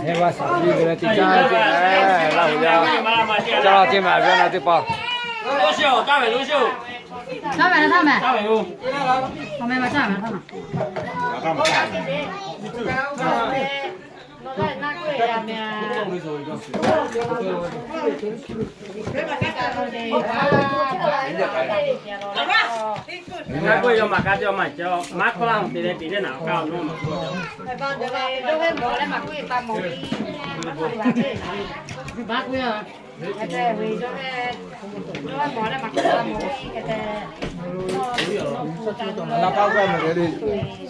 Heh va saˍ piˇ ve leh teˇ caˇ ce, eh, Laˇ huˍ yaˇ, caˇ laˇ teˇ maˬ ve na teˇ hpaˍ. Ngaˬ k'oˆ ve, yawˇ maˍ ka te, yawˇ maˍ cawˇ, maˉ hkawˇ laˇ hawˬ te leh te leh naˬ ka awˬ nawˇ maˍ k'oˆ.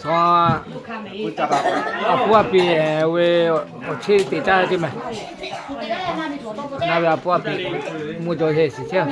Suhˍ, a puˇ a piˍ ve awˬ cheˇ te caˇ ve teˇ maˬ. Ngaˬ ve a puˇ a piˍ mvuhˇ jaw heh shiˍ chehˇ.